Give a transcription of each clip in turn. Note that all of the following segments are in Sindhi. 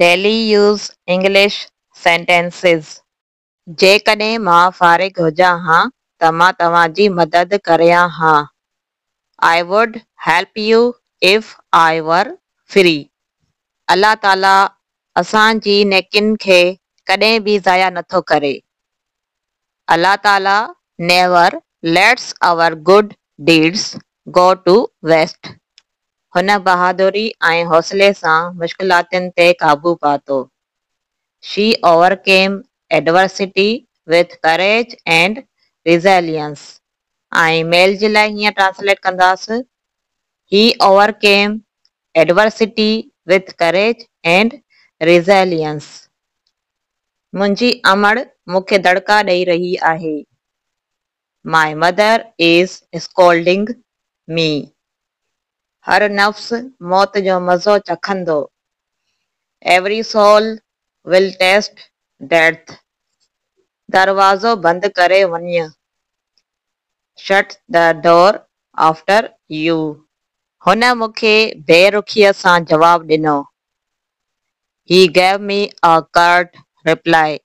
Daily use English sentences. جيڪڏهن مان فارغ هجان ها ته مان توهان جي مدد ڪريان ها. I would help you if I were free. الله تعاليٰ اسان جي نيڪين کي ڪڏهن به ضايع نٿو ڪري. Allah Ta'ala never lets our good deeds go to waste. هن بهادري ۽ حوصلي سان مشڪلاتن تي قابو پاتو. She overcame adversity with courage and resilience. ۽ Male جي لاء هيئن translate ڪنداس، He overcame adversity with courage and resilience. منهنجي امڙ مون کي دڙڪا ڏئي رهي آهي. My mother is scolding me. هر نفس موت جو مزو چکندو. Every soul will taste death. دروازو بند ڪري وڃ. Shut the door after you. هن مون کي بي رخيء سان جواب ڏنو. He gave me a curt reply.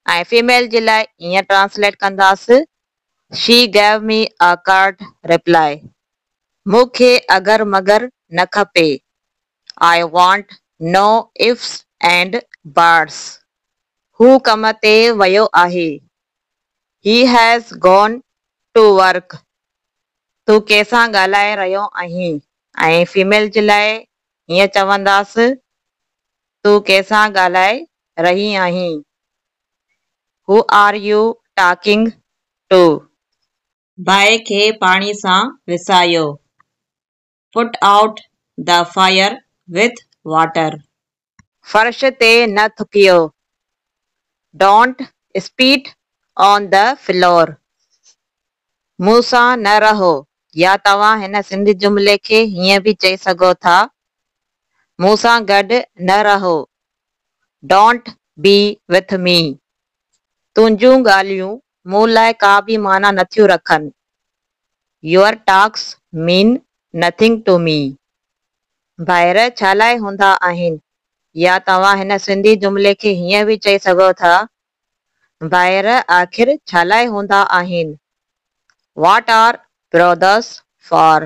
۽ Female جي لاء ائين translate ڪنداس، She gave me a curt reply. مون کي اگر مگر نه کپي. I want no ifs and buts. هو ڪم تي ويو آهي. He has gone to work. تون ڪنهن سان ڳالهائي رهيو آهين؟ ۽ فيميل جي لاء هيئن چونداس، تون ڪنهن سان ڳالهائي رهي آهين؟ Who are you talking to? باهه کي پاڻي سان وسايو. Put out the fire with water. فرش تي نه ٿڪيو. Don't spit on the floor. مون سان نه رهو يا توهان هن سنڌي جملي کي هيئن به چئي سگهو ٿا، مون سان گڏ نه رهو. Don't be with me. تنهنجون ڳالهيون مون لاء ڪا به معنيٰ نٿيون رکن. Your talks mean nothing to me. ڀائر ڇا لاء هوندا آهن؟ يا توهان هن سنڌي جملي کي هيئن به چئي سگهو ٿا، ڀائر آخر ڇا لاء هوندا آهن؟ What are brothers for?